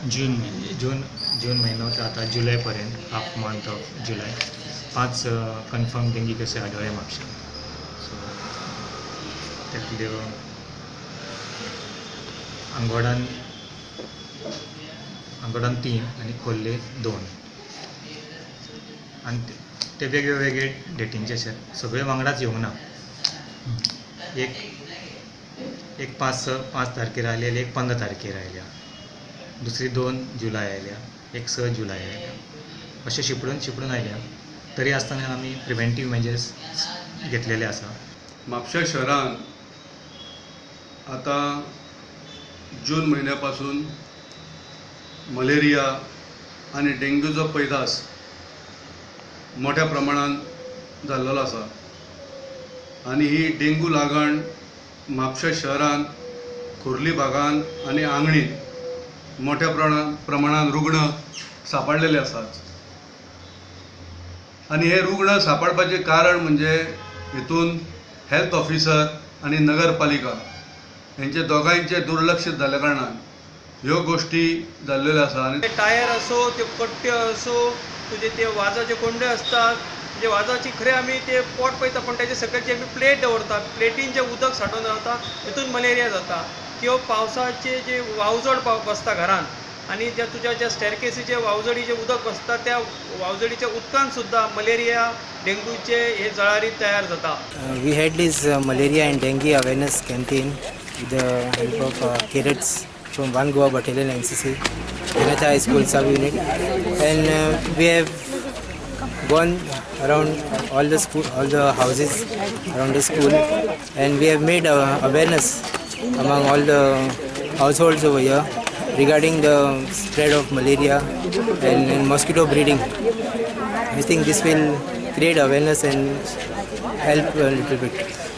जून जून जून म्हयनो ते आतां जुलय पर्यंत, half month of July, 5 confirm dinghy केसी आढळ्ळे म्हापशा. सो त्यातल्यो आंगोडान 3 आनी खोर्ले 2 आनी ते वेगळे वेगळे डेटींचे आसात, सगळे वांगडाच येवंक ना. एक 5 तारखेर आयली, एक 15 तारखेर आयल्या, दुसरी 2 जुलय आयल्या, एक 6 जुलय आयल्या, अशें शिपडून शिपडून आयल्या. तरी आसतना आमी प्रिवेंटीव मेजर्स घेतलेले आसा. म्हापशा शहरान आतां जून म्हयन्या पासून मलेरिया आनी डेंग्यूचो पैदास मोठ्या प्रमाणान जाल्लो आसा आनी ही डेंग्यू लागण म्हापशा शहरान, खोर्ली भागान आनी आंगणीत मोठ्या प्रमाणान रुग्ण सापडलेले आसात. आनी हे रुग्ण सापडपाचें कारण म्हणजे हितून हेल्थ ऑफिसर आनी नगरपालिका हेंचे दोगांयचे दुर्लक्ष जाल्ल्या कारणान ह्यो गोश्टी जाल्ल्यो आसा. आनी टायर असो, त्यो कट्ट्यो असो, तुजे ते वाजाचे कोंडे आसतात, म्हणजे वाजाची खरें आमी ते पोट पळयता पूण ताचे सकयल जे आमी प्लेट दवरता, प्लेटीन जें उदक सांठोवन रावता तितून मलेरिया जाता. किंवा पावसाचे जे वावजड बसता घरान आनी ज्या तुज्या ज्या स्टॅरकेसीचे वावजडीचें उदक बसता त्या वावजडीच्या उदकान सुद्दां मलेरिया डेंग्यूचे हे जळारी तयार जाता. We had this malaria and dengue awareness campaign with the help of cadets from 1 Goa Battalion NCC, Janata High School sub-unit, and we have gone around all the school, all the houses around the school, and we have made awareness among all the households over here regarding the spread of malaria and mosquito breeding. I think this will create awareness and help a little bit.